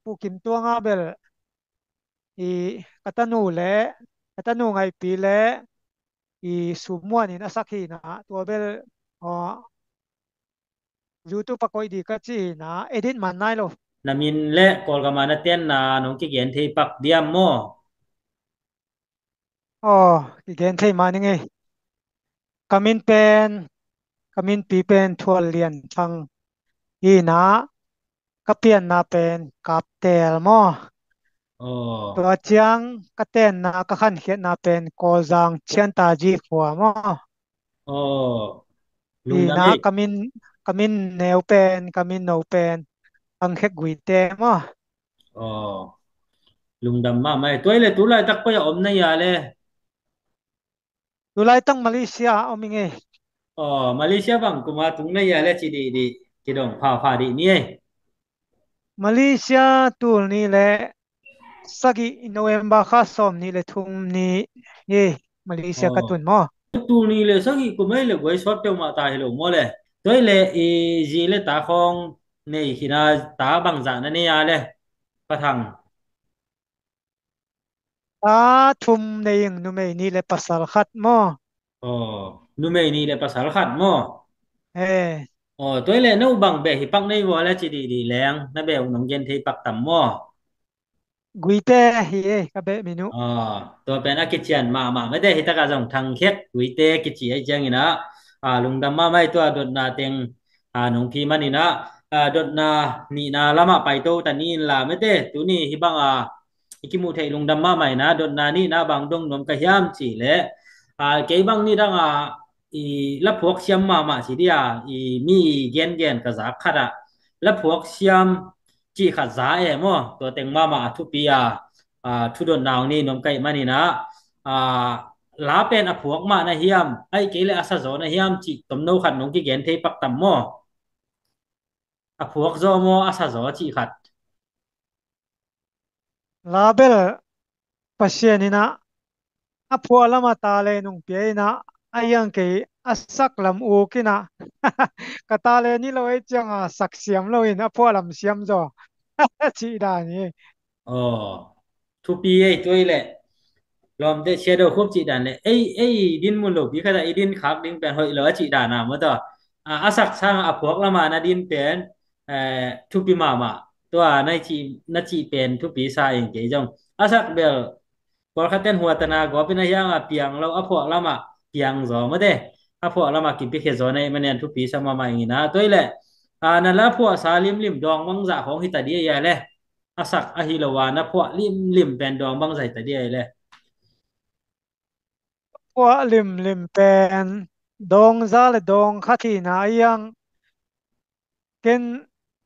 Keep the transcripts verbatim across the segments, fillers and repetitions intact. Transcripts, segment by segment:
Pu Kim Tuang a bel i ka tanu le ka tanu Ngaihpi le i Sum Muan in a sak hi na, tua bel, aw, YouTube a koih ding ka ci hi na, edit man nai lo. Na min le Kawlgam a na tenna nong kigen thei pak diam maw? Aw, kigen thei mah ning ei. Ka min pen, ka minpi pen Thual Lian Thang hi na, ka pianna pen Kaptel maw? Aw. Tua ciang ka tenna, ka khankhiatna pen Kawlzang Chiantaji khua maw? Aw. Hi na, lungdam ei. Ka min, ka min neu pen, ka min no pen Thang Khek Guite maw? Aw. Lungdam mahmah ei. Tua hi le tu laitak koi ah om na hia le? Tu laitak Malaysia ah om ing ei. Aw, Malaysia bang kum a tung na hia le ci dihdih, kidong phapha dih ni ei. Malaysia tul nih le sagih, November kha sawm nih le thum ni hi, Malaysia ka tun maw? Tul nih le sagih kum ei le guai sawt peuhmah ta hi lo maw le? Tua hi le i zi le ta khawng nei khin a, ta bangzah na nei a le, Pa Thang? Ta thum nei ing, numei nih le pasal khat maw? Aw, numei nih le pasal khat maw? He. Aw, tua hi le no bang beh hi pak nei vua le ci dihdih leng, na beh uh nong gen thei pak tam maw? Guite hi ei, ka beh min uh. Aw, tua pen a kician mahmah mete, hi takah zong Thang Khek Guite kici ei ciangin ah, a, lungdam mahmah ei. Tua dotna teng, a, nong phi manin ah, a, dotna nihna lamah paito ta ni in la mete, tuni hi bang a i kimuh theih lungdam mahmah in ah, dotna nihna bang dong nuam ka hiam cih le, a, kei bang ni dang a i laphuak siam mahmah ci dia, i mi gengen ka zak khat ah laphuak siam cih khat za e maw? Tua teng mahmah a thupi a, a, thudotna hong nei nuam ka hih manin ah, a, la pen a phuak mah na hiam, ahih kei le a sa zaw na hiam cih tomno khat nong kigen thei pak tam maw? A phuak zaw maw, a sa zaw cih khat. La bel Pasian in ah a phuah lam a talent hong pia in ah, a hiang kei a sak lam uk in ah, ka talent hi lo ei ciang a sak siam lo in a phuah lam siam zaw cih dan hi. Aw, thupi ei, tua hi le lawmte sia do khup cih dan le, ei, ei din mun lopi khat ah i din khak ding pen hoih lo a cih dan a maw tua. A, a sak sang a phuak lam a na din pen, eh, thupi mahmah. Tua na cih, na cih pen thupi sa ing, kei zong a sak bel pawlkhat ten huatana gawp in a hiang a piang lo, a phuah lam a piang zaw mate, a phuah lam a kipiakhia zaw na hih manin thupi sa mahmah ing in ah. Tua hi le, a, na laphuahsa limlim dawng bangzah khawng hi ta dih a le? A sak ahi lo a na phuah limlim pen dawng bangzah hi ta dih a le? Phuah limlim pen dawng za le dawng khat hi na, a hiang ken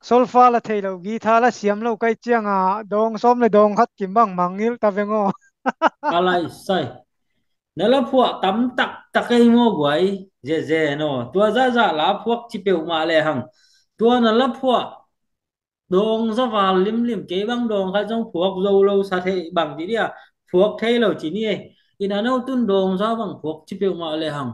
solfa la thei lo, guitar la siam lo ka hih ciang a, dawng sawm le dawng khat kim bang mangngilh ta veng aw. Ka lai sai. Na laphuah tam taktak ei maw guai, zeze no. Tua zahzah laphuak ci peuhmah le hang, tua na laphuah dawng za val limlim, kei bang dawng khat zong phuak zo lo sa thei bang ci dia, phuak thei lo ci ni ei. Ina no tun dawng za bang phuak ci peuhmah le hang,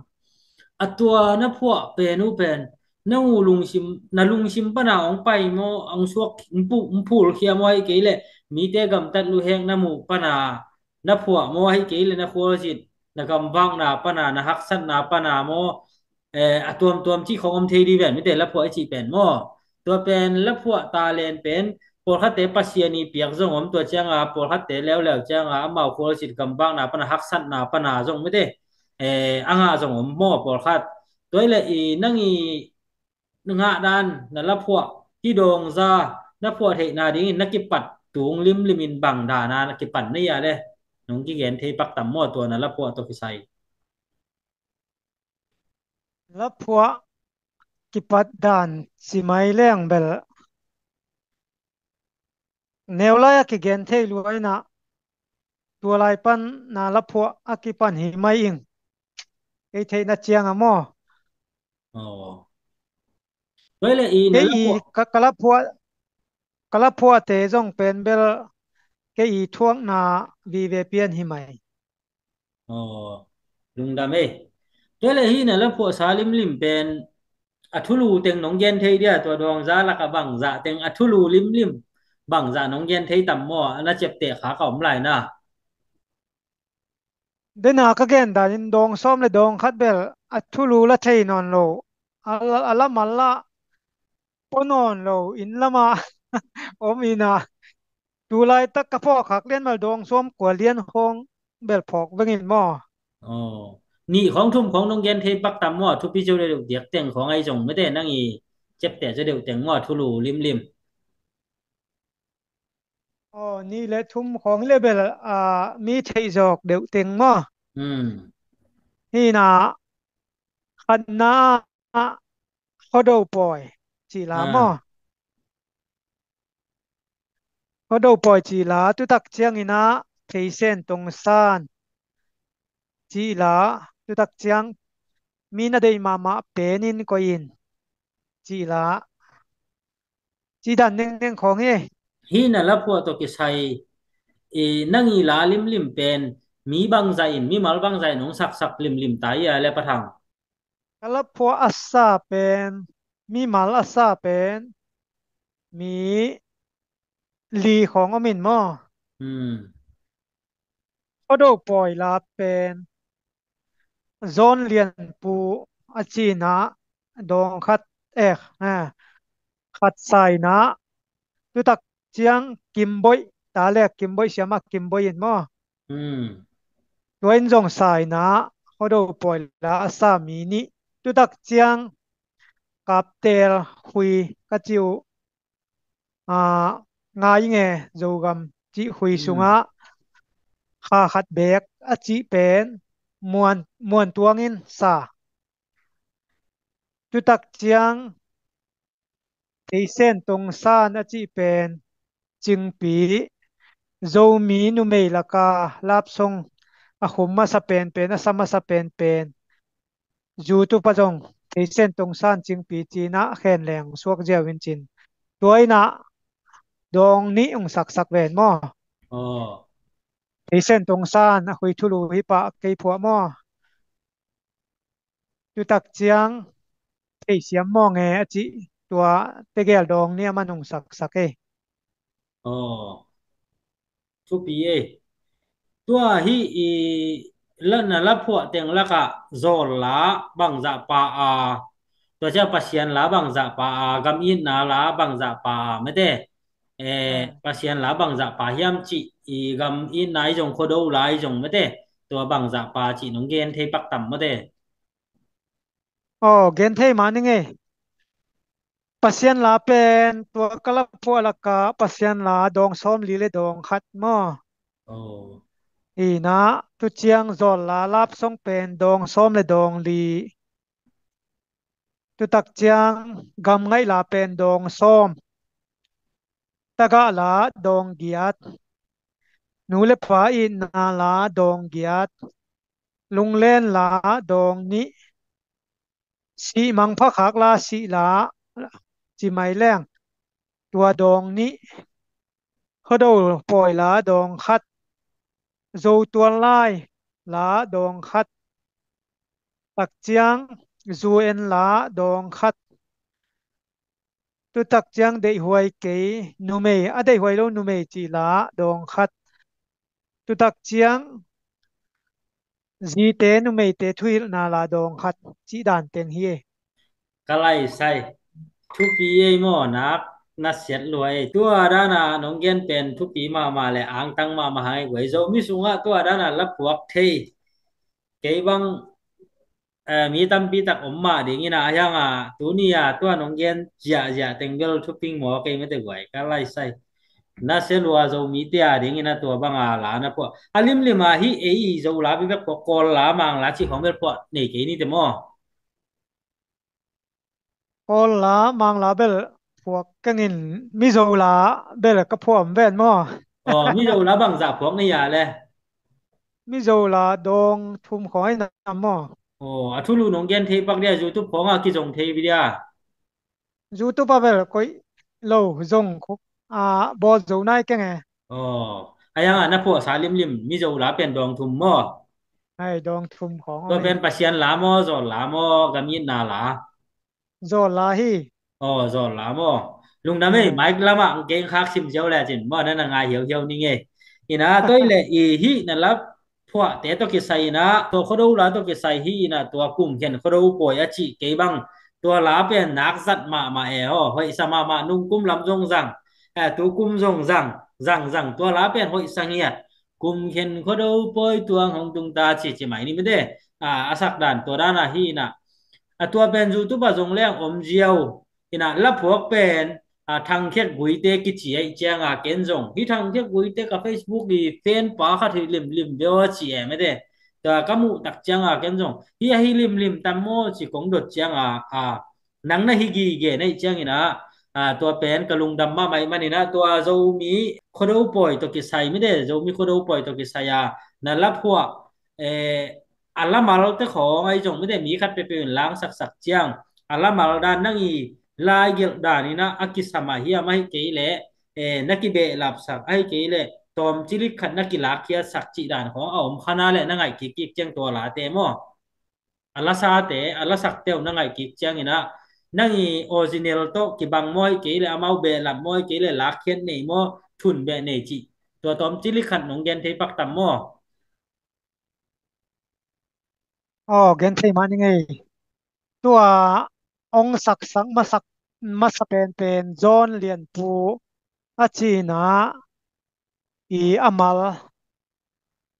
a tua na phuah pen uh pen na uh lungsim, na lungsim pana hong pai maw, hong suak, hong pu-, hong phulkhia maw, ahih kei le mite gamtat luhek na muh pana na phuah maw, ahih kei le na khualzin, na gamvakna pana, na haksatna pana maw, eh, a tuamtuam cih khong om thei dih ven, mite laphuah i cih pen maw? Tua pen laphuah talent pen pawlkhatte Pasian i piak zong om, tua cianga pawlkhatte leuleu cianga amau khualzin gamvakna pana, haksatna pana zong mite, eh, a ngah zong om maw pawlkhat? Tua hi le i nang i ngah dan na laphuah, hih dawngza na phuah theihna dingin na kipat tung limlimin bang dana na kipan na hia le? Nong kigen thei pak tam maw tua na laphuah tawh kisai? Laphuah kipat dan ci mai leng bel neu lai a kigen thei lua in ah, tua lai pan na laphuah a kipan hi mai ing, kei theihna ciang a maw? Aw. Tua hi le i na kei i laphuah ka, ka laphuah, ka laphuahte zong pen bel kei i thuakna vive pian hi mai. Aw, lungdam ei. Tua hi le hi na laphuahsa limlim pen a thulu teng nong gen thei dia, tua dawngza laka bangzah teng a thulu limlim Bangzah nong gen thei tam maw? A na ciapteh kha ka om lai na. Dena ka gen danin dawng sawm le dawng khat bel a thulu la thei nawn lo. A la, a la mal la pua nawn lo. Inn lama om ina. Tulaitak ka phawk khak lian mal dawng sawm kua lian khawng bel phawk vengin maw? Aw. Nih khawng thum khawng nong gen thei pak tam maw? Thupi zo deuh diak teng khawng ai zong mete nang i ciapteh zo deuh teng maw? Thulu limlim. Aw, nih le thum khawng le bel, a, mi theih zawk deuh teng maw? Hmm. Hina khatna ah Khuado pawi cih la maw? Khuado pawi cih la, tutak ciangin ah theisen tongsan cih la, tutak ciang mi na deih mahmah penin koih in cih la, cih dan nengneng khawng hi. Hih na la phuah tawh kisai i nang i la limlim pen mi bangzah in, mimal bangzah in hong saksak limlim ta i a le Pa Thang. Ka la phuah a sa pen, mimal a sa pen mi li khawng om in maw? Hmm. Khuado pawi la pen Zawn Lianpu a cihna dawng khat, eh, eh, khat sa ina, tutak ciang Kimboih, ta le Kimboih siama Kimboih in maw? Hmm. Tua in zong sa ina, Khuado pawi la a sa mi nih, tutak ciang Kaptel Khui ka cih uh, a, Ngainge Zogam cih khui sungah kha khat beek a cih pen Muan, Muan Tuang in sa. Tutak ciang theisen tongsan a cih pen Cingpi, Zomi numei laka love song a khum masa penpen, a sa masa penpen, YouTube ah zong theisen tongsan Cingpi ci-in ah khen leng suak ziau in cin. Tua in ah dawng nih hong saksak ven maw? Aw. Theisen tongsan a khui thulu hi pah kei phuah maw? Tutak ciang theisiam mawng e a cih tua tegel dawng nih a man hong saksak e. Aw. Thupi ei. Tua hi i la, na la phuah teng lakah zawl la bangzah pa a, tua ciang Pasian la bangzah pa a, gam itna la bangzah pa a, mete. Eh, Pasian la bangzah pa hiam cih i gam itna i zong, Khuado la i zong, mete. Tua bangzah pa cih nong gen thei pak tam, mete. Aw, gen thei mah ning ei. Pasian la pen tua ka la phuah lakah Pasian la dawng sawm li le dawng khat maw? Aw. Ina, tu ciang zawl la love song pen dawng sawm le dawng li. Tutak ciang gam ngaih la pen dawng sawm. Tagah la dawng giat. Nu le pa itna la dawng giat. Lunglen la dawng nih. Sih mangpha khak la, sih la, ci mai leng tua dawng nih. Khuado pawi la dawng khat. Zo tual lai la dawng khat. Tak ciang zu en la dawng khat. Tutak ciang deihhuai kei numei, a deihhuai lo numei cih la dawng khat. Tutak ciang zite numeite thuhilhna la dawng khat cih dan teng hi e. Ka laisai. Thupi ei maw, nak na siat lua ei. Tua dana nong gen pen thupi mahmah le angtang mahmah hang ei guai. Zomi sungah tua dana la phuak thei kei bang, eh, mi tampi tak om mah ding ina, a hiang a tuni a tua nong gen ziahziah teng bel thuping maw kei mete guai, ka laisai. Na sia lua Zomite a ding ina tua banga la na phuah. A limlim a hi ei Zo la bibek phuah, Kawl la, Mang la cih khawng bel phuah nei kei nite maw? Kawl la, Mang la bel phuak kengin Mizo la bel ka phuah om ven maw? Aw, Mizo la bangzah phuak nei a le? Mizo la dawng thum khawng ai nam maw? Aw, a thulu nong gen thei pak dia, YouTube khawng a kizong thei bi dia? YouTube a bel koih lo zong khuk, a, bawl zo nai keng e. Aw, a hiang a na phuahsa limlim Mizo la pen dawng thum maw? Ai, dawng thum khawng. Tua pen Pasian la maw, zawl la maw, gam itna la? Zawl la hi. Aw, zawl la maw? Lungdam ei, mic lamah ang keng khak sim ziau le cin maw, na na ngai hiauhiau ning ei. Ina toi le i hih na lap phuahte tawh kisai ina, tua Khuado la tawh kisai hi ina, tua Kumkhen Khuado pawi a cih kei bang, tua la pen nak zat mahmah e aw, hoihsa mahmah, nung kum lam zong zang, eh, tu kum zong zang, zang zang, tua la pen hoihsa ngiat. Kumkhen Khuado pawi tuang hong tung ta ci ci mai ni mite. A, a sak dan tua dan a hi ina. A tua pen YouTube ah zong leng om ziau. Ina la phuak pen, a, Thangkhiak Guite kici aih cianga ken zong, hi Thangkhiak Guite ka Facebook i fan pa khat hi limlim beo a ci e mete. Tua ka muh tak cianga ken zong hi ahi limlim tam maw ci kong dot cianga, a, nang na hi gige na ih ciangina, a, tua pen ka lungdam mahmah ih manina, tua Zomi Khuado pawi tawh kisai mete, Zomi Khuado pawi tawh kisai a na la phuah, eh, a lamalte khawng ahi zong mite, mi khat peuhpeuh in langsaksak ciang a lamal dan nang i laigelh dan ina a kisam a hiam ahi kei leh, eh, na kibehlapsak ahi kei leh tawmcilik khat na kilakkhiatsak cih dan khawng a om khana leh na ngaih kikkik ciang tua late maw, a lasate, a lasakte uh na ngaih kik ciangina nang i original tawh kibang maw ahi kei leh amau behlap maw ahi kei leh lakkhiat nei maw, thun beh nei cih tua tawmcilik khat nong gen thei pak tam maw? Aw, gen thei mah ning ei. Tua ong saksak masak masa penpen John Lianpu a cina i amal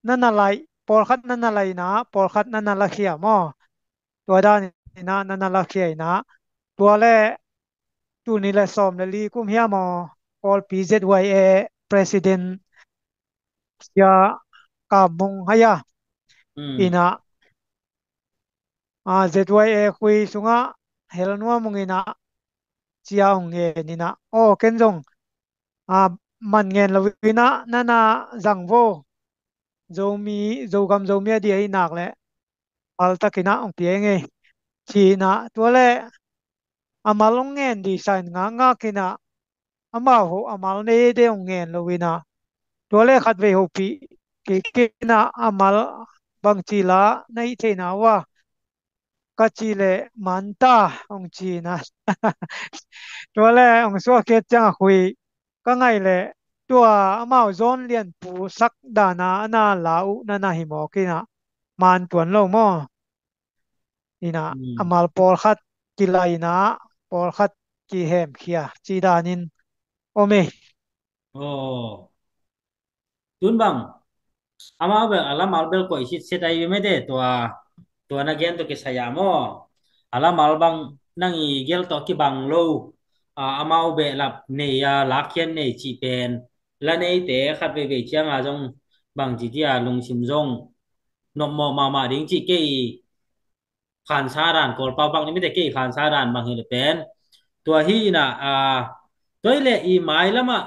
na na laih, pawlkhat na na laihna, pawlkhat na na lakhia maw? Tua dan ina na na lakhia ina. Tua le tuni le sawm le li kum hiam aw, Kawlpi Z Y A president sia Kam Mung haya. Mm. Ina, a, Z Y A khui sungah hel nuam ung ina, cia ong ngen ina. Aw, ken zong, a, man ngen lo ina, na na zang vo. Zomi, Zogam Zomi a dia hi nak leh, pal takin ah ong pia ing ei. Ci ina, tua le amal ong ngen di sa in ngakngak ina, amau ho amal nei de ong ngen lo ina. Tua le khatvei hopih kik ina, amal bangci la na hih theihna uh a, ka ci le manta ong ci ina. Tua le ong suahkhiat ciang a khui ka ngaih leh tua amau John Lianpu sak dana a na la uh na na hi mawk ina, man tuan lo maw? Ina, hmm, amal pawlkhat kilaina, pawlkhat kihemkhia cih danin om ei. Aw. Tun bang, amau bel a lamal bel koih sitset ahi mete, tua, tua na gen tawh kisai a maw? A lamal bang nang i gel tawh kibang lo, a, amau behlap nei a lakkhiat nei cih pen la neite khat veivei cianga zong bangci dia lungsim zong nopmawh mahmah ding cih kei khansa dan, Kawlpau bang ni mite, kei khansa dan bang hi le pen tua hi ina, a, tua hi le i mailamah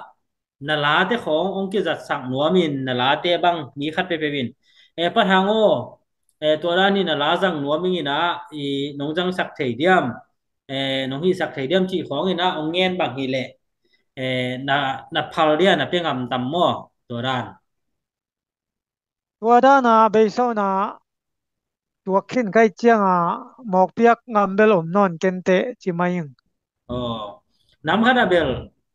na late khawng ong kizatsak nuamin, na late bang mi khat peuhpeuh in, e, Pa Thang aw, e, tua dan hi na la zang nuam ing ina, i nong zangsak thei diam, e, nong hihsak thei diam cih khawng ina ong ngen bang hi le, e, na, na phal dia na pia ngam tam maw tua dan? Tua dana beisona tuak khin ka hih cianga mawkpiak ngam bel om nawn kenteh ci mai ing. Aw, nam khat a bel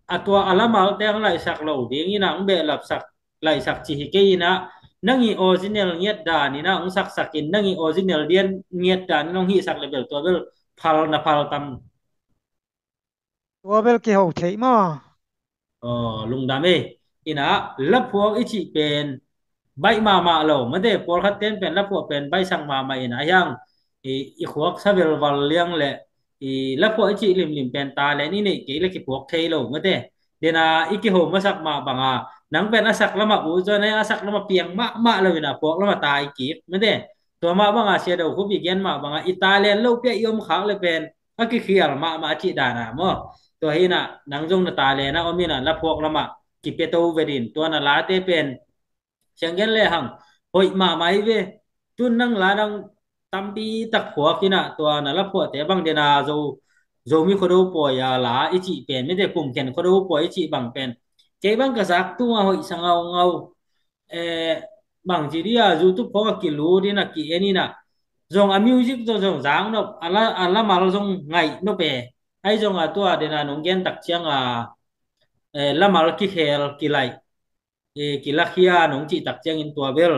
a tua a lamal teng laihsak lo ding ina ang behlapsak laihsak ci hi kei ina, nang i original ngiat dan ina ang saksak in, nang i original dian ngiat dan ina ang hihsak le bel tua bel phal na phal tam. Tua bel kiho theih maw? Aw, lungdam ei. Ina laphuak i cih pen baih mahmah lo mate, pawlkhat ten pen laphuak pen baihsak mahmah ina, a hiang i, i khuak sa velval liang le i laphuak i cih limlim pen talent i neih kei le kiphuak thei lo mate. Dena i kiho masak mah banga nang pen a sak lamah u zon a sak lamah piang mahmah lo ina phuak lamah tai kik mate. Tua mah banga sia do khup i gen mah banga i talent lo pia i om khak le pen a kikhial mahmah a cih dana maw? Tua hi ina nang zong na talent a om ina laphuak lamah kipia to ve din, tua na late pen siang gen le hang hoih mahmah hi ve. Tun nang la dang tampi tak phuak ina, tua na laphuakte bang dena Zo, Zomi Khuado pawi a la i cih pen mite, Kumkhen Khuado pawi i cih bang pen kei bang ka zak tunga hoih sa ngaungau. Eh, bangci dia YouTube khawng a kilut ina ki-en ina zong a music zong zong zang nop, a la, a lamal zong ngaih nop e. Ahi zong a tua dena nong gen tak ciang a, eh, lamal kikhel kilaih, eh, kilakhia nong cih tak ciangin tua bel,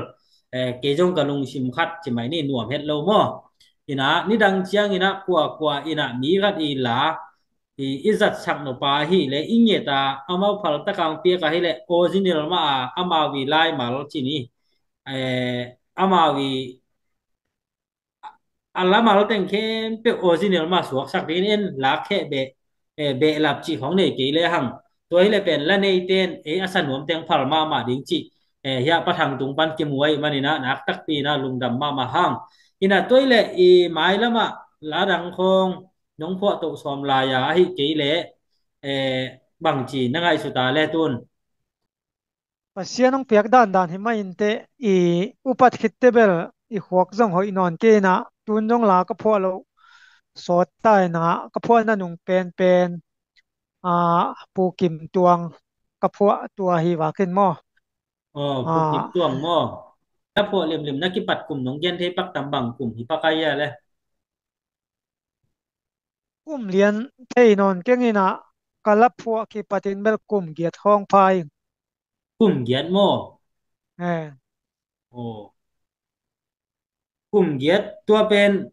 eh, kei zong ka lungsim khat ci mai ni, nuam het lo maw. Ina nidang ciangina kuakua ina mi khat i la i, i zatsak nop a hi le i nget a amau phal takang piak a hi le original mah a amau i laimal ci ni, eh, amau i a lamal teng khempeuh original mah suaksak dingin en lakheh beh, eh, behlap cih khong nei kei le hang. Tua hi le pen la neiten ei a sa nuam teng phal mahmah ding cih, eh, hiah pathang tung pan kimuai manina nak takpi na lungdam mahmah hang. Ina tua hi le i mailamah la dang khong nong phuah toh sawm lai a ahi kei le, eh, bangci na ngaihsut a le tun. Pasian hong piak dandan hi mah inteh i upat khitte bel i khuak zong hoih nawn kei inah tun zong la ka phuah loh sawt ta inah ka phuah na nung penpen, a, Pu Kim Tuang ka phuah tua hi vakin maw? Oh, Pu Kim Tuang maw? Na phuah limlim na kipat kum nong gen thei pak tam bang kum hi pak a ia le? Kum lian thei nawn keng inah ka la phuah kipatin bel kum giat khawng pha ing. Kum giat maw? Eh. Oh. Kum giat tua pen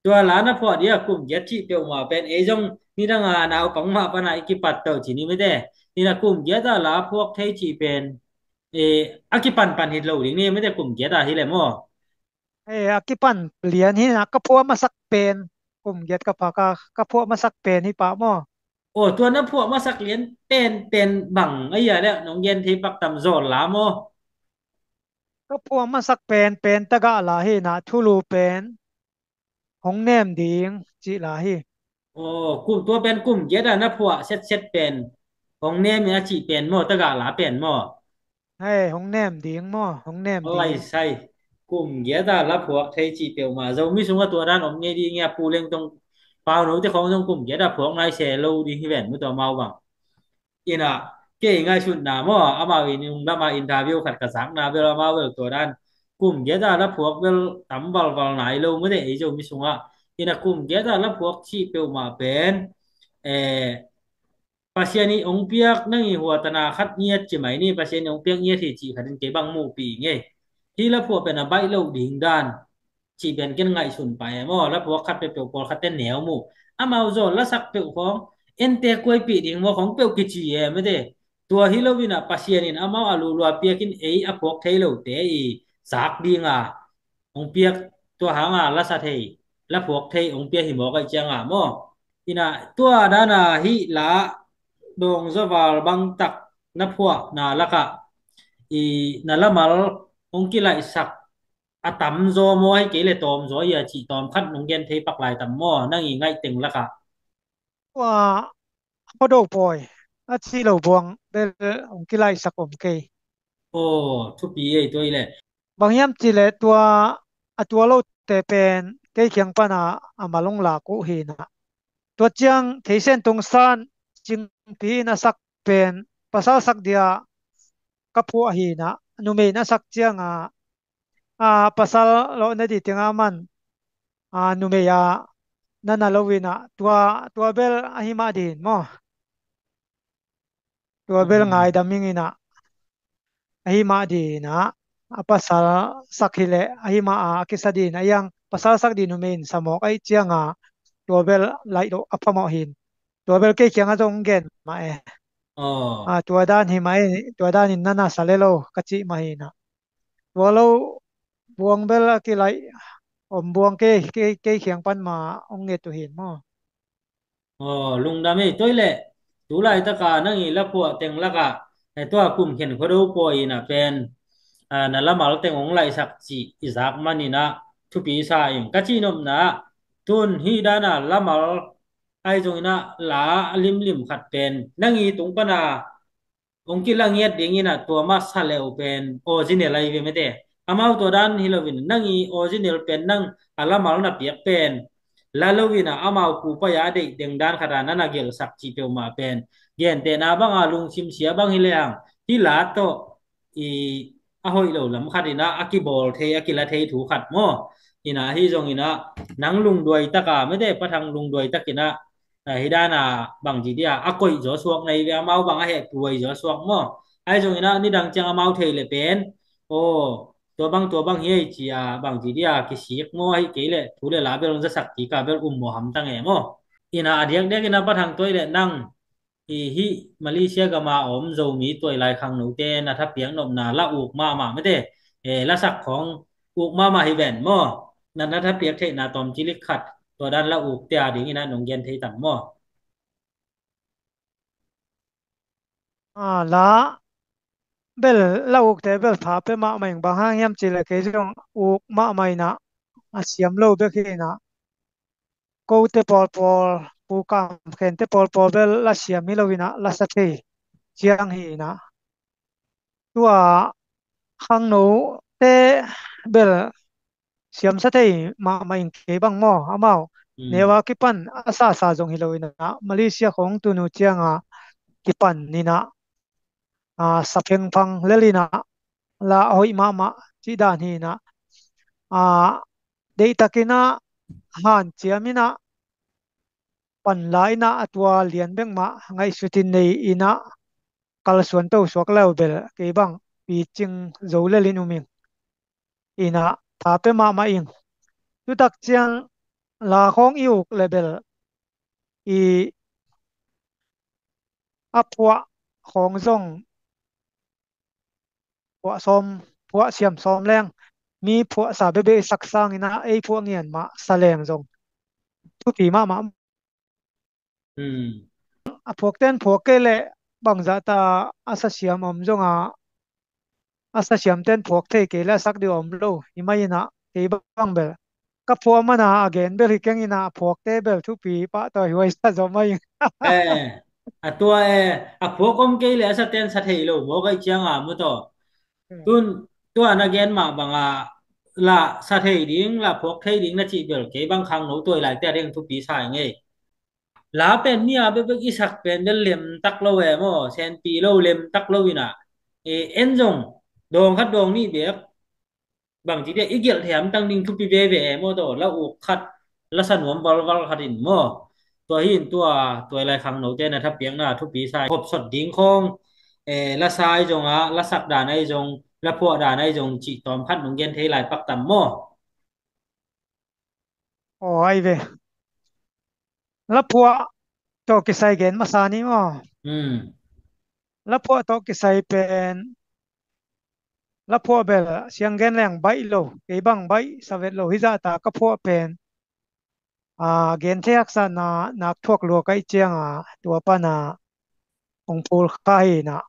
tua la na phuah dia kum giat cih peuhmah pen ei zong nidang a naupang mah pana i kipat tawh ci ni mete. Ina kum giat a la phuak thei cih pen, eh, a kipanpan hi lo ding ni mete kum giat a hi le maw? Eh, a kipan lian hi na ka phuah masak pen kum giat ka pha ka, ka phuah masak pen hi pah maw? Oh, tua na phuah masak lian pen pen bang a ia le nong gen thei pak tam zawl la maw? Ka phuah masak pen pen tagah la hi na thulu pen hong nem ding cih la hi. Oh, kum tua pen kum giat a na phuah setset pen hong nem a cih pen maw, tagah la pen maw? Hei, hong nem ding maw? Hong nem ding. Lai sai. Kum giat a la phuak thei cih peuhmah Zomi sungah tua dan om ngei ding ia Pu Leng Tong Pau no te khong zong kum giat a phuak nai se lo ding hi ven mu tua mau bang. Ina kei ngaihsutna maw, amau in nung lama interview khat ka zakna bel amau bel tua dan kum giat a la phuak bel tam valval nai lo mu te ei Zomi sungah. Ina kum giat a la phuak cih peuhmah pen, eh, Pasian i ong piak nang i huatana khat ngiat ci mai ni, Pasian i ong piak ngiat hi cih khatin kei bang muhpih ngei. Hi la phuah pen a baih loh ding dan cih pen ken ngaihsun pai e maw, la phuak khat peuhpeuh pawlkhatte neu mu. Amau zawl lasak peuh khawng ente kuaipih ding maw khawng peuh kici e mete. Tua hi lo inah Pasian in amau a luhlua piakin ei a phuak thei lote i zak dinga hong piak tua hanga lasa thei, la phuak thei hong piak hi mawk aih cianga maw? Ina tua dana hih la dawngzaw val bangtak na phuahna lakah i na lamal hong kilaihsak a tamzaw maw, hei kei le tawmzaw ia cih tawm khat nong gen thei pak lai tam maw, nang i ngaih teng lakah? Tua Hodo Pawi a cih lo buang bel hong kilaihsak om kei. Aw, thupi ei tua i le. Bang hiam cih le tua a tua lote pen kei kiang pana a mal hong lak uh hi na. Tua ciang thei sen tung san cingpi in a sak pen pasal sak dia ka phuah hi na, numei in a sak cianga a pasal lawh na di tinga man a numei a na na lo ina tua tua bel ahi mah din maw? Tua bel ngaidam ing ina ahi mah din a, a pasal sak hi le ahi mah a, a kisa din a, iang pasal sak din numei in sa mawk aih cianga tua bel laih loh a phamawh hin. Tua bel kei kianga zong gen mah e. Aw. A, tua dan hi mah e, tua dan in na na sa le lo ka cih mah hi na. Tua lo buang bel a kilaih om buang kei, kei, kei kiang pan ma ong nget uh hin maw? Aw, lungdam ei toi le. Tu laitaka nang i la phuah teng laka, eh, tua kum khen khuado pawi ina pen, ah, na lamal teng ong laihsak cih i zak manina thupi sa ing. Ka cihnopna tun hi dana lamal ahi zongina la limlim khat pen nang i tung pana ong kila ngiat dingina tua masa leu pen original ahi ve mete. Amau tua dan hi loin nang i original pen nang a lamal na piak pen la loina amau kupai a deih dengdan khata na na gelsak cih peuhmah pen gentehna banga lungsim sia bang hi lehang hi la tawh i a hoih lo lam khatina a kibawl thei a kila thei thu khat maw? Ina ahi zongina nang lungduai taka mete pathang lungduai takina Hi dana bangci dia a koih zaw suak na hi ve, amau bang a heh puai zaw suak maw. Ahi zongin a nidang ciang amau thei le pen, aw, tua bang tua bang hi ei ci a bangci dia kisik maw, ahi kei le thu le la bel hong zasak kik a bel um maw hamtang e maw. Ina a diakdiak ina bathang tuai le nang i hih Malaysia gama om Zomi tuailai khangnote na thapiak nopna la uk mahmah mete, e, lasak khawng uk mahmah hi ven maw. Na na thapiak theihna tawm cilik khat tua dan la uk tia dingin a nong gen thei tam maw? A, la bel la ukte bel tha pe mahmah ing, bang hang hiam cih le kei zong uk mahmah inah a siam lo bek hi inah. Kote pawlpawl, pu kam khente pawlpawl bel la siam hi lo inah, la sa thei ciang hi inah. Tua khangnote bel siamsa thei mahmah ing kei bang maw, amau neu a kipan a sasa zong hi lo inah, Malaysia khawng tunu cianga kipan inah, a, sa phengphang lel inah, la a hoih mahmah cih dan hi inah, a, deihtak inah hanciam inah pan la inah a tua lian bek mah ngaihsutin nei inah kalsuan to suak le uh bel kei bang picing zo lel in um ing. Inah tha pe mahmah ing. Tutak ciang la khawng i uk le bel i a phuah khawng zong phuah sawm, phuah siam sawm leng mi phuahsa bebe i sak sangin a ei phuah ngian mah sa leng zong thupi mahmah. A phuakten phuak kei leh bangzah ta a sa siam om zonga, a sa siamten phuak thei kei leh a sak dih om lo hi mai inah, kei bang bel ka phuah mana a gen bel hi keng inah, a phuakte bel thupi pahtawi huai sa zaw mai ing. Eh, a tua e, a phuak om kei leh a saten sa thei lo maw, kaih cianga maw taw. Tun tua na gen mah banga la sa thei ding, la phuak thei ding na cih bel kei bang khangno tuailaite a ding thupi sa ing ei. La pen mi a bekbek i sak pen bel lemtak lo e maw, senpi lo, lemtak lo inah. E, en zong dawng khat dawng nih bek bangci dia i gelh thei hamtang ding thupi veve e maw taw, la uk khat, la sa nuam valval khat in maw. Tua hi in tua tuailai khangnote na thapiakna thupi sa, hopsot ding khawng, e, la sa ahi zonga, la sak dan ahi zong, la phuah dan ahi zong cih tawm khat nong gen thei lai pak tam maw? Aw, ai ve. La phuah tawh kisai gen masa ni maw? La phuah tawh kisai pen, la phuah bel siang gen leng baih lo, kei bang baih sa vet lo, hizah ta ka phuah pen, a, gen thei haksatna nak thuak lua kaih cianga tua pana hong phul kha hi inah.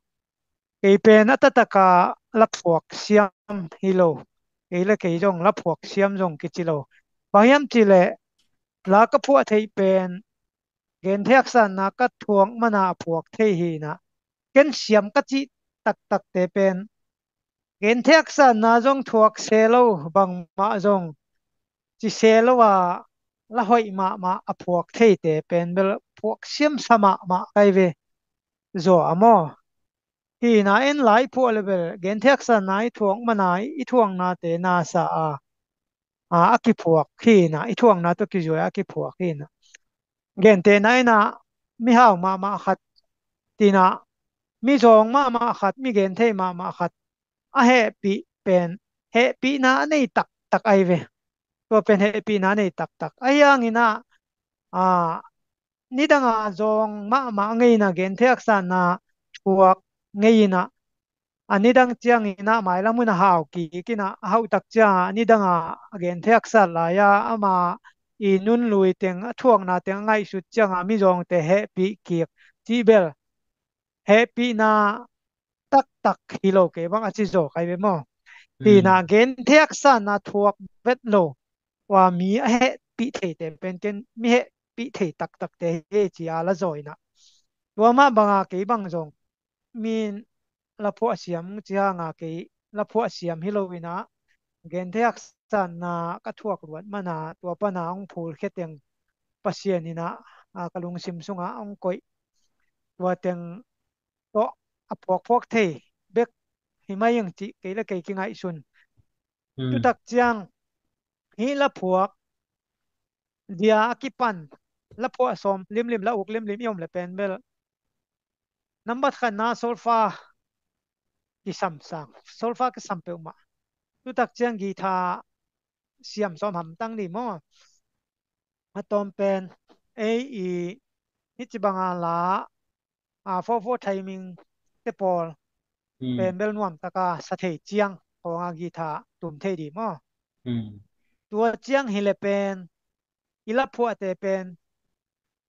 Kei pen a taktak a la phuak siam hi lo, kei le kei zong la phuak siam zong kici lo. Bang hiam cih leh la ka phuah theih pen gen thei haksatna ka thuak mana a phuak thei hi inah. Ken siam ka cih taktakte pen gen thei haksatna zong thuak se lo, bangmah zong ci se lo a, la hoih mahmah a phuak theite pen bel phuak siamsa mahmah kai ve zaw a maw. Hi inah en la i phuah le bel gen thei haksatna i thuak mana i thuaknate na sa a, a, a kiphuak hi inah, i thuakna tawh kizuai a kiphuak hi inah. Gentehna inah mihau mahmah khat tinah, mizawng mahmah khat, mi gen thei mahmah khat a hehpih pen hehpihna a nei taktak ai ve. Tua pen hehpihna a nei taktak. Ahi hangin ah, a, nidanga zawng mahmah ngei inah, gen thei haksatna thuak ngei inah, a nidang ciangin ah mailam hun a hau kik inah, a hauhtak ciangah a nidanga a gen thei haksat lai-a ama i nunlui teng, a thuakna teng a ngaihsut ciangah mizawngte hehpih kik cih bel hehpihna taktak hi lo, kei bang a ci zaw kai ve maw? Hi inah gen thei haksatna thuak vet lo a mi a hehpih theite pen ken mi hehpih thei taktakte hi ci a la zaw inah. Tua mah banga kei bang zong min la phuah siam ci hanga kei la phuah siam hi lo inah, gen thei haksatna ka thuak luat mana tua pana hong phulkhia teng Pasian inah, a, ka lungsim sungah hong koih. Tua teng tawh a phuakphuak thei bek hi mai ing cih kei le kei kingaihsun. Tutak ciang hih la phuak dia a kipan la phuah sawm limlim, la uk limlim i om le pen bel nambat khatna solfa kisam sang, solfa kisam peuhmah. Tutak ciang guitar siam sawm hamtang ni maw? A tawm pen ei i hih ci banga la a fofo timing te pawl pen bel nuam taka sa thei ciang kawnga guitar tum thei di maw? Tua ciang hi le pen i la phuahte pen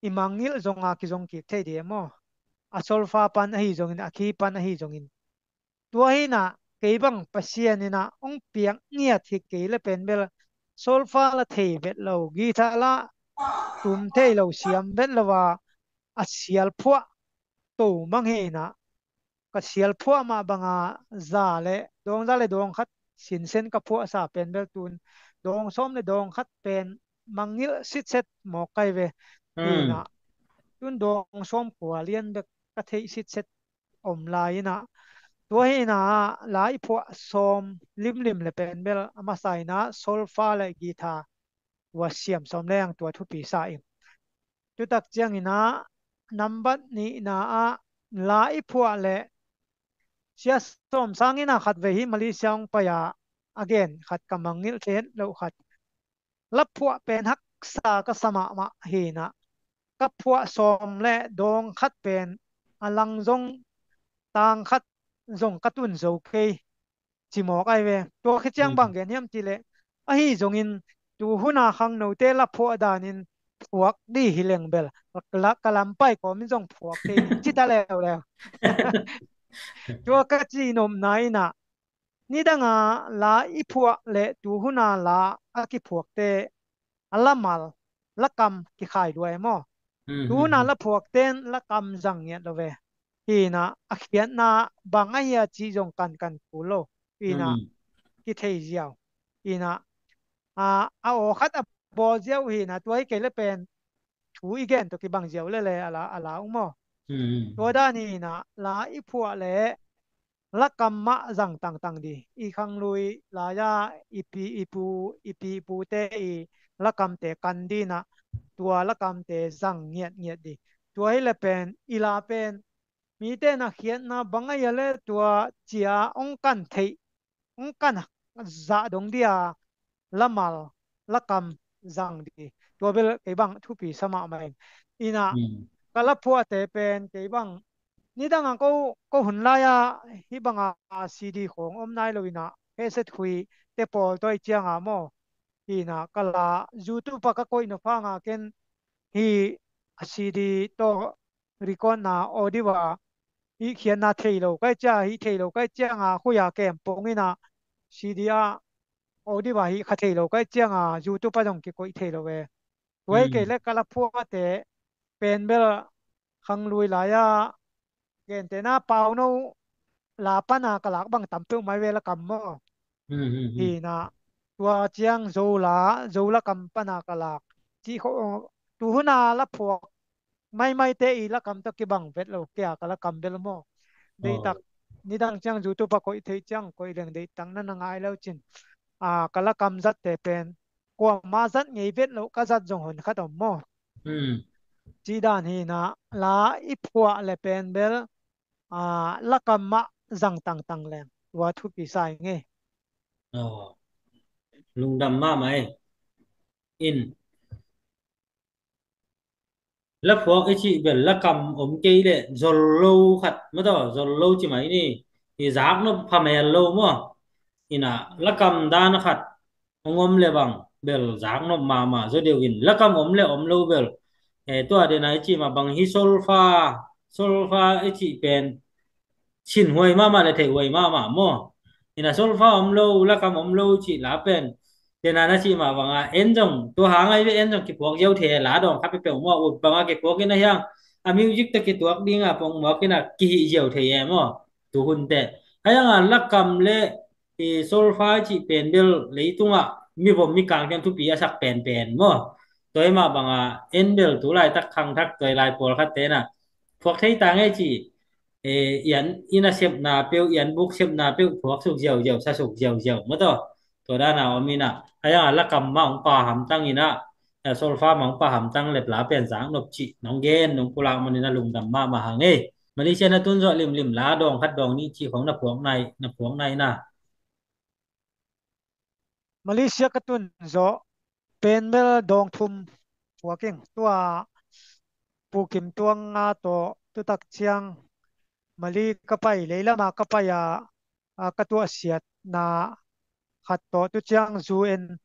i mangngilh zonga kizong kik thei di e maw? A solfa pan ahi zongin, a key pan ahi zongin. Tua hinah kei bang Pasian inah hong piak ngiat hi kei le pen bel solfa la thei vet lo, guitar la tum thei lo, siam vet lo a, a sial phuah to mang hinah ka sial phuah mah banga za le dawng, za le dawng khat sinsen ka phuahsa pen bel tun dawng sawm le dawng khat pen mangngilh sitset mawk kai ve. Hinah tun dawng sawm kua lian bek ka theih sitset om lai inah, tua hinah la i phuah sawm limlim le pen bel a masa inah solfa le guitar tua siam sawm leng tua thupi sa in. Tutak cianginah nambat nihna ah la i phuah le sia sawm sangin a khat vei hi Malaysia hong pai a, a gen khat ka mangngilh thei het loh khat. La phuah pen haksa ka sa mahmah hinah ka phuah sawm le dawng khat pen a lang zong tang khat zong ka tun zo kei ci mawk ai ve. Tua khit ciang bang gen hiam cileh ahi zongin tuhuna khangnote la phuah danin phuak di hi leng bel la ka lampai kawmin zong phuak thei ding ci ta leuleu. Tua ka ci nopna inah nidanga la i phuah le tuhuna la a kiphuakte a lamal lakam kikhai lua e maw? Tuhuna la phuakten lakam zang ngiat lo ve. Hinah a khiatna bang ahia cih zong kankan kul lo. Hinah kithei ziau. Hinah a, a aw khat a bawl ziau hinah tua hi kei le pen thu i gen tawh kibang ziau lele a la, a la ung maw? Tua dan hinah la i phuah le lakam mah zang tangtang di. I khanglui lai-a i pi i pu, i pi i pute i lakamte kan dinah tua lakamte zang ngiatngiat di. Tua hi le pen i la pen mite na khiatna bang a ia le tua cia hong kan theih, hong kan zah dong dia lamal lakam zang di. Tua bel kei bang thupi sa mahmah in. Inah ka la phuahte pen kei bang nidanga ko, ko hun lai-a hih banga C D khawng om nai lo inah cassette khui te pawl tawi cianga maw? Hinah ka la YouTube a ka koih nop hanga ken hih C D tawh record na audio a hih khiatna thei lo kai cia, hih thei lo kai cianga khuia kem pong inah C D a audio a hih kha thei lo kai cianga YouTube a zong kikoih thei lo ve. Tua hi kei le ka la phuahte pen bel khanglui lai-a gente na pauno la pana ka lak bang tam peuh mai ve lakam maw? Hinah tua ciang Zo la, Zo lakam pana ka lak cih kho, tuhuna la phuak maimaite i lakam tawh kibang vet lo kei a ka lakam bel maw? Deihtak nidang ciang YouTube a koih theih ciang koih leng deihtak na na ngai lo cin. A, ka lakam zatte pen kuama zat ngei vet loh ka zat zong hon khat om maw? Cih dan hinah la i phuah le pen bel a, lakam mah zang tangtang leng tua thupi sa i ngei. Aw, lungdam mahmah e. In la phuak i cih bel lakam om kei le zol lo khat maw taw, zol lo ci mai ni. I zak nop phamel lo maw? Inah lakam dan khat hong om le bang bel zak nop mahmah zaw deuh in lakam om le om lo bel. Eh, tua dena i cih mah bang hi solfa, solfa i cih pen cin huai mahmah le theih huai mahmah maw? Inah solfa om lo, lakam om lo cih la pen dena na cih mah banga en zong tua hang ai ve, en zong kiphuak ziau thei la dawng kha peuhpeuh maw? Ut banga kiphuak in a hiang a music tawh kituak dinga pongmuak inah kihih ziau thei e maw? Tuhun teh a hianga lakam le i solfa i cih pen bel leitungah mivom mikang kiang thupi a sak penpen maw? Tua hi mah banga en bel tu laitak khangthak tua hi lai pawlkhat tenah phuak thei ta ngei ci, eh, ian inn a sepna peuh, ian buk sepna peuh phuak suk ziauziau, sa suk ziauziau maw taw? Tua dana om inah a hianga lakam mah hong pa hamtang inah eh, solfa mangpa hamtang lep la pen zak nop cih nong gen nong pulak manin a lungdam mahmah hang ei. Malaysia na tun zawh limlim la dawng khat dawng nih cih khong na phuak nai, na phuak nai na. Malaysia ka tun zawh pen bel dawng thum phuak ing. Tua Pu Kim Tuang a tawh tutak ciang Mali ka pai, leilama ka pai a, a, ka tuahsiatna khat tawh, tu ciang U N,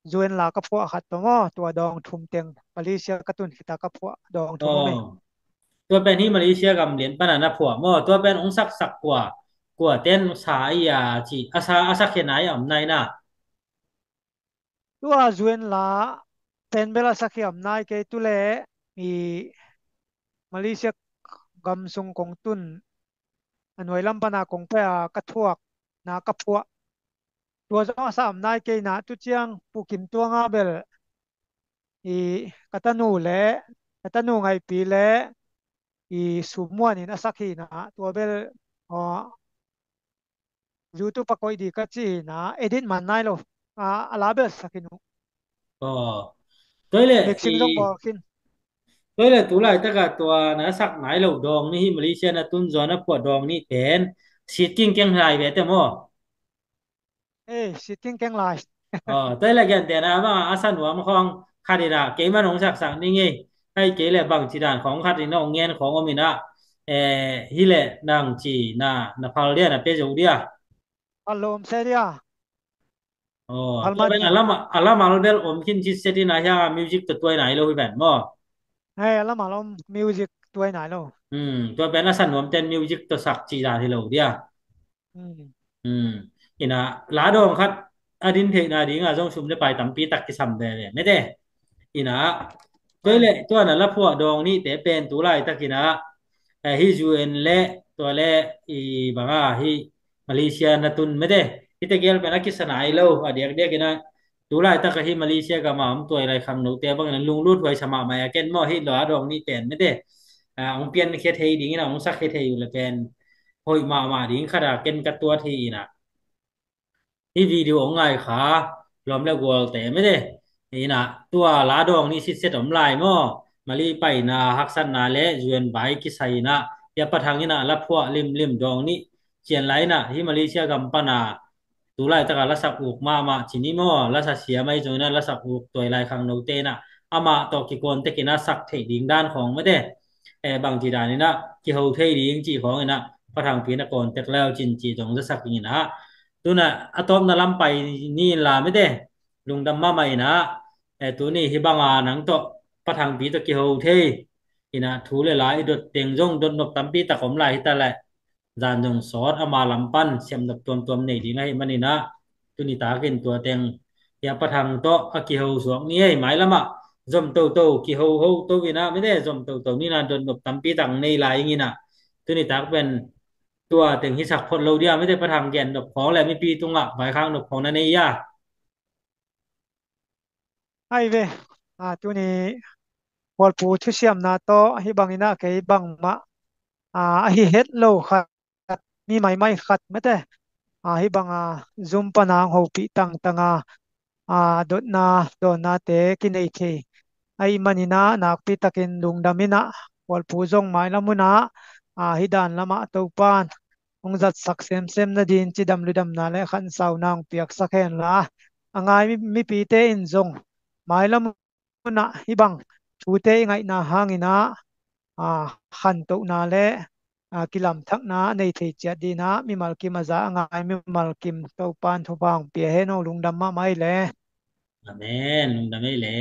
U N la ka phuah khat tawh maw, tua dawng thum teng Malaysia ka tun khita ka phuah dawng thum om e. Aw. Tua pen hi Malaysia gam lian pana na phuah maw, tua pen hong saksak kua, kua ten sa i a ci, a sa, a sakkhia nai a om nai na. Tua U N la pen bel a sakkhia om nai kei, tu le i Malaysia gam sung kong tun a nuai lam pana kong pai a ka thuak na ka phuah. Tua zong a sa om nai kei na, tu ciang Pu Kim Tuang a bel i ka tanu le, ka tanu Ngai Pi le i Sum Muan in a sak hi na, tua bel, aw, YouTube a koih di ka ci hi na, edit man nai lo. A, a la bel sak hi nu. Aw. Tua hi le, mixing zong i, bawl khin. Tua hi le tu laitak a tua na sak nai lo dawng nih hi, Malaysia na tun zawh na phuah dawng nih pen sit kingkeng lai ve te maw? Ei, sit kingkeng lai. Aw, tua hi le gentehna bang a sa nuam khawng khat in a, keimah nong saksak ning ei. Ahih kei le bangci dan khawng khat in hong ngen khawng om in a. Eh, hi le nang ci na, na phal dia, na pia zo dia? Phal lo om se dia. Aw, phal tua pen a lam, a lamal bel om khin citset in a, hia music tawh tuai nai lo hi ven maw? Hei, a lamal om music tuai nai lo. Hmm, tua pen a sa nuam ten music tawh sak ci dan hi lo dia. Hmm. Hmm. Ina, la dawng khat a din theihna dinga zong sum le pai tampi tak kisam veve mete. Ina, tua hi le, tua na la phuah dawng nihte pen tu laitak ina, eh, hi U N le, tua le, i banga hi Malaysia na tun mete. Hite gel pen a kisa nai lo, a diakdiak ina, tu laitak a hi Malaysia gama om tuai lai khangnote bang ina lunglut huai sa mahmah a ken maw, hi la dawng nih pen mete. Ah, hong piankhia thei ding ina, hong sakkhia thei uh le pen hoih mahmah ding khat a ken ka tuat hi ina. Hi video hong ngai kha lawm le gualte mete. Ina, tua la dawng nih sitset om lai maw? Mali paina haksatna le U N bai kisai ina, hia Pa Thang ina la phuah limlim dawng nih cian lai ina, hi Malaysia gam pana tu laitak a la sak uk mahmah ci ni maw? La sa siam ahi zong ina la sak uk tuai lai khangnote ina, amah tawh kikawn tek ina sak theih ding dan khawng mete. Eh, bangci dan ina kiho thei ding ci khawng ina, Pa Thang pi na kawn tek leu cin ci zong za sak ding ina. Tuna a tawpna lam pai ni la mete, lungdam mahmah ina, eh, tuni hi banga nang tawh Pa Thang pi tawh kiho thei ina, thu le la i dot teng zong dot nop tampi tak om lai hi ta le, zan zong sawt ama lam pan siamnop tuamtuam nei ding ahi man ina, tuni takin tua teng hia Pa Thang tawh a kiho suak ni ei, mailamah zom toto kiho ho to ina mete, zom toto ni na dot nop tampi tak nei lai ing ina, tuni tak pen tua teng hi sak phot lo dia mete, Pa Thang gen nop khawng le mipi tungah vaikhak nop khawng na nei ia? Ai ve, a, tuni Khualpu thusiamna tawh hi bangin a kei bangmah, a, a hi het lo khat, mi maimai khat mete, a, hi banga Zoom pana hong hopih tangtanga, a, dotna dawnnate kinei thei ahi manina nakpi takin lungdam ina, Khualpu zong mailam una, a, hi dan lamah Topan hong zatsak semsem nadin cidam ludamna le khansauna hong piaksak henla, a ngai mi, mipite in zong mailam una hi bang thute i ngaihna hangina, a, khantohna le, a, kilamthakna a nei thei ciat dina mimal kim a za a ngai mimal kim Topan thupha hong pia hen aw, lungdam mahmah ei le. Amen. Lungdam ei le.